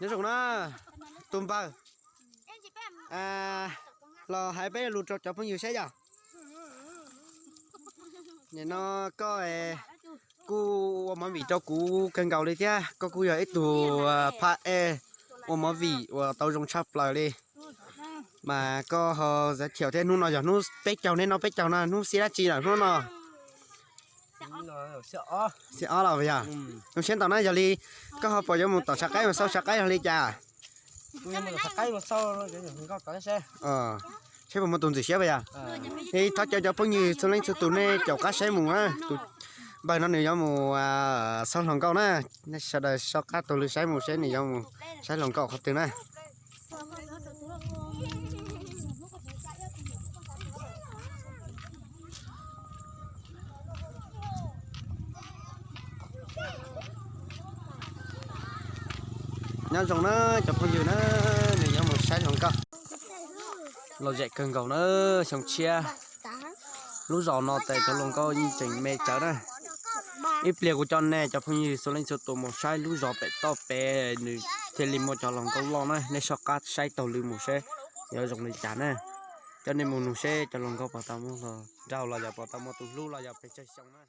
Nyob zoo na, tus npawg, los hais peb lus rau cov phooj ywg saib yom. Nim no koj kuj ua movie rau kuv kawg nkaus li thiab, koj kuj yog ib tug phab ej ua movie uas tau zoo tshaj plaws li. Mas koj ho zais thiaum thiab, hnub no yog hnub peb caug, nej noj peb caug no, hnub xiab dab tsi lawm hnub no? Xiab ob los yog? Zoo siab ntau na, yog li koj ho puas yuav mus tom Sav Qaib mus xauj Sav Qaib los li cas? Saib puas muaj tus ntxim siab puas yog? Thov caw cov phooj ywg txhua leej txhua tus nej caum qab saib mus na, tus npawg no nws yuav mus xauj hluas nkauj na. Nej sawv daws soj qab taug lw saib mus seb nws yuav mus saib hluas nkauj qhov twg na. Nyob zoo na cov phooj ywg na, nws yuav mus saib hluas nkauj. Lom zem kawg nkaus na, xyoo tshiab lub zos no tes cov hluas nkauj yeej tseem me tsawv na. Ib pliag kuv coj nej cov phooj ywg txhua leej txhua tus mus saib lub zos pem toj pem, nws thiaj li muaj cov hluas nkauj loj na. Nej soj qab saib taug lw mus seb yuav zoo li cas na. Coj nej mus nug seb cov hluas nkauj puas tau muaj hluas nraug los yog puas tau muaj tus hlub los yog pes tsawg xyoo na.